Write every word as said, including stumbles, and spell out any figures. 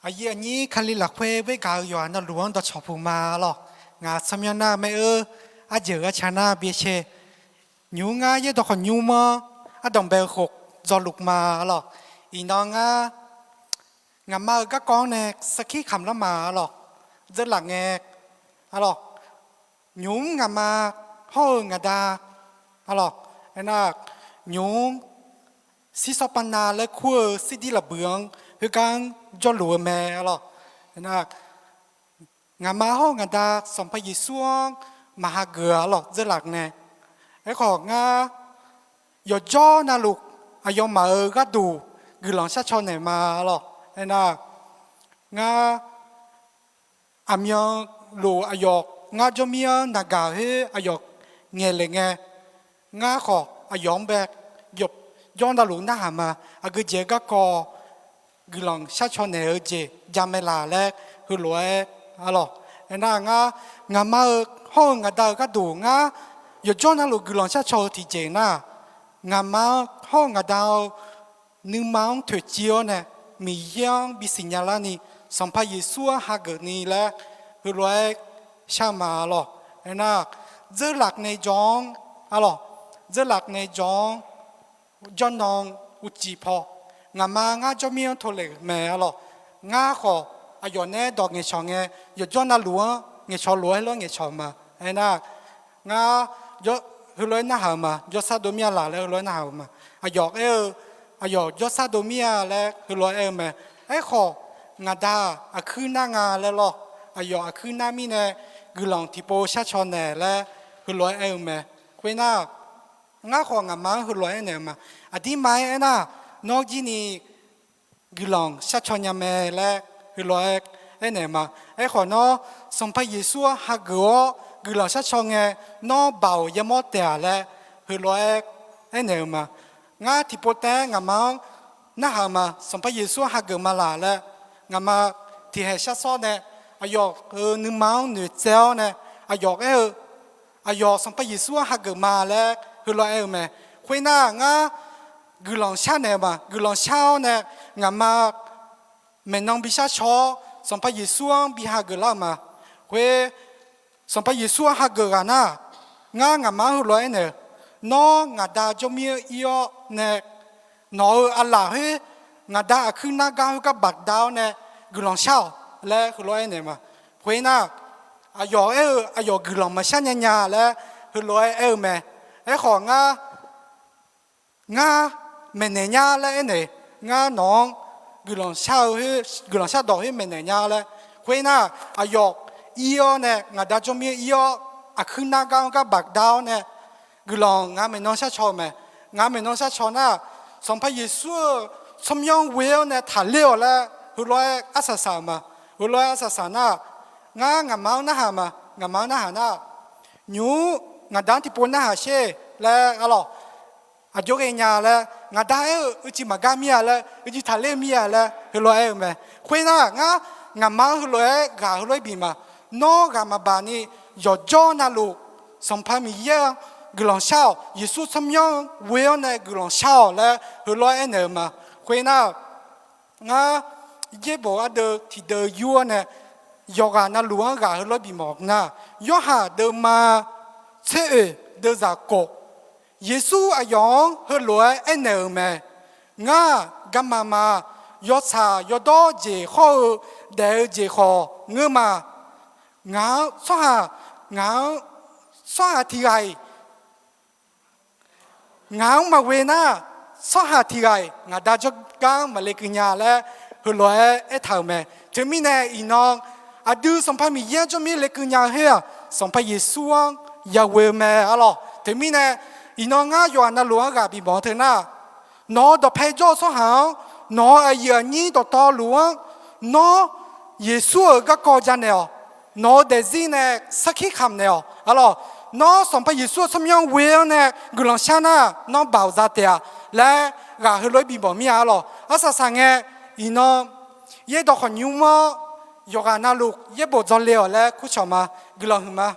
Aqyuif aqnyir Kali lafkhoer boergaq-eu yawqha navluf-anr dawqcawq puq ma arlawq. Ngaq tsawrmyanr nar maer-eu arjeuq arca nar byacae. Nymq-mr ngar yaerdawq khawf nymr-anr ardanqbae-eu khof dzawluf ma arlawq. Iqnan ngar ngaqma-euq garkawv-anr nae sarkir kamq lar ma arlawq. Dzeurlaf ngae arlawq. Nymq-mr ngaqma hawr-eu ngaqda arlawq. Aernar, nymq-mr sirsawr pavnav laer kur-eu sirdir lafbuiq-anr khoergar-anr jawrluf-eu mae arlawq. Aernar, ngaqma hawr-eu ngaqda Sanqpaq Yeqsur-anr maqhageuf arlawq dzeurlaf nae. Aerkhawf ngar yawqjawr navluf aqyawfmaf-euq gharduq guiqlanq sharcaw naeq ma arlawq. Aernar, ngar aqmyanluf aqyawf ngar jawrmir-anr naqgaq khoer aqyawf ngaeqle ngae, ngar khawf aqyawf-anr bae yawqjawr navluf narhaq ma. Aqgeujeq garkawv guiqlanq sharcaw naeq-eu jeq jamaeq laf laer heulof-aer arlawq. Aernar ngar ngaqma-eu hawr-eu ngaqda-eu gharduq ngar yawqjawr navluf guiqlanq sharcaw-eu tiqjeq nar, ngaqma hawr-eu ngaqda-eu nuima-anr toeqciv-awr nae Miqyaer-anr bisiqnya larni Sanqpaq Yeqsur-anr hageuf ni laer heulof-aer shar ma arlawq. Aernar, dzeurlaf nae jawr-anr arlawq, dzeurlaf nae jawr-anr jawrnan uqcif paw ngaqma ngar jawrmir-anr tov lef-euq mae arlawq. Ngar khawf aqyawf nae dawq ngaeqcawq ngae yawqjawr navluf-anr ngaeqcawq lof-aer lof-aer ngaeqcawq ma. Aernar, ngar heulof-aer narhaq-eu ma, jawrsar dov mir-a laq laer heulof-aer narhaq-eu ma. Aqyawf aer-eu, aqyawf jawrsar dov mir-a laer heulof-aer aer-eu mae. Aerkhawf, ngaqda-aq aqkuir nar nga laer lawr. Aqyawf aqkuir nar mirnae guiqlanq tiqpov sharcaw naeq laer heulof-aer aer-eu mae. Khoernar, ngar khawf ngaqma-anr heulof-aer aernaeq-eu ma. Aqdirma-aer aernar, nawr jirni guiqlanq sharcaw nya mae laer heulof-aer aernaeq-eu ma. Aerkhawf nawr Sanqpaq Yeqsur-anr hageuf-awr guiqlanq sharcaw ngae, nawr baoq yamawr taef-a laer heulof-aer aernaeq-eu ma. Ngar tiqpov taef-aer ngaqma-anr narhaq-eu ma. Sanqpaq Yeqsur-anr hageuf ma laq laer ngaqma tiqhaeq shar sawr nae aqyawf-euq nuima-anr noeqtsaev-awr nae aqyawf aer-eu, aqyawf Sanqpaq Yeqsur-anr hageuf ma laer heulof-aer aer-eu mae. Khoernar ngar guiqlanq shar naeq-eu ma. Guiqlanq shar-awr nae ngaqma maeqnan bi shar caw-awr Sanqpaq Yeqsur-anr bi hageuf lar-eu ma. Khoer Sanqpaq Yeqsur-anr hageuf ghaq nar, ngar ngaqma-anr heulof-aer aernaeq-eu, nawr ngaqda jawrmir-anr ir-awr nae nawq-euq aqlaf khoer ngaqda aqkuir nar gar khoergar baqda-awr nae guiqlanq shar-awq laer heulof-aer aernaeq-eu ma. Khoernar, aqyawf aer-eu aqyawf guiqlanq maqshar nya nya laer heulof-aer aer-eu mae. Aerkhawf ngar ngar maeqnaeq nya laer aernaeq, ngar nawq-anr guiqlanq shar-eu khoer, guiqlanq shardawq khoer maeqnaeq nya laer. Khoernar, aqyawf ir-awr nae ngaqda jawrmir ir-awr aqkuir nar gar-anr gar baqda-awr nae guiqlanq ngaq maeqnan shar caw-eu mae. Ngaq maeqnan shar caw nar, Sanqpaq Yeqsur-euq tsawrmyanr ghoe-awr nae taqler-awq laer heulof-aer arsaq saq-euq ma. Heulof-aer arsaq saq nar, ngar ngaqma-anr narhaq ma. Ngaqma-anr narhaq nar, nymq-mr ngaqda-anr tiqpov narhaq sher laer arlawq. Aqjox ghaenya laer, ngaqda aer-eu uicuiv maqgar mir-a laer, uicuiv taqler mir-a laer heulof-aer aer-eu mae. Khoernar, ngar ngaqma-anr heulof-aer ghaq heulof-aer bif ma. Nawr ghaq maqbaq ni yawqjawr navluf Sanqpaq Miqyaer-anr guiqlanq shar-awq. Yeqsur tsawrmyanr-anr ghoe-awr nae guiqlanq shar-awq laer heulof-aer aernaeq-eu ma. Khoernar, ngar yaerbof ardeuv tiqdeuv yur-awr nae yawqghaq navluf-anr ghaq heulof-aer bifmawf nar, Yorhaq deuvma tser oeq deuvzaq khof, Yeqsur aqyawf-anr heulof-aer aernaeq-euq mae. Ngar-aq garma ma. Yawtsaq yawdawr jeq hawr-eu daef-eu jeq khawf ngeur ma. Ngaq-anr tsawrhaq, ngaq-anr tsawrhaq tiq ghaq-iq ngaq-anr maqghoe nar, tsawrhaq tiq ghaq-iq ngaqda jawrgar-anr maqle keuv nya laer heulof-aer aertaq-euq mae. Teumirnae iqnan aqdui Sanqpaq Miqyaer-anr jawrmir le keuv nya-eu khoer-aq, Sanqpaq Yeqsur-anr yaghoe-eu mae arlawq. Teumirnae iqnan ngar yawqghaq navluf-anr ghaq bifmawf-eu teu nar, nawq-euq dawqpae jawr-eu tsawrhaq-anr, nawq-euq aqyuif aqnyir dawqtawvluf-anr, nawr Yeqsur-euq garkawv janaeq-awq. Nawq-euq daefzir nae sarkir kamq naeq-awq arlawq. Nawr Sanqpaq Yeqsur-euq tsawrmyanr ghoe-anr nae guiqlanq shar nar, nawr baoq za taef-a laer ghaq heulof-aer bifmawf mir-a arlawq. Arsaq saq ngae, iqnan yaerdawq khawqnymr-anr yawqghaq navluf yaerbof dzawle-awq laer kurcawq ma. Guiqlanq huiqma.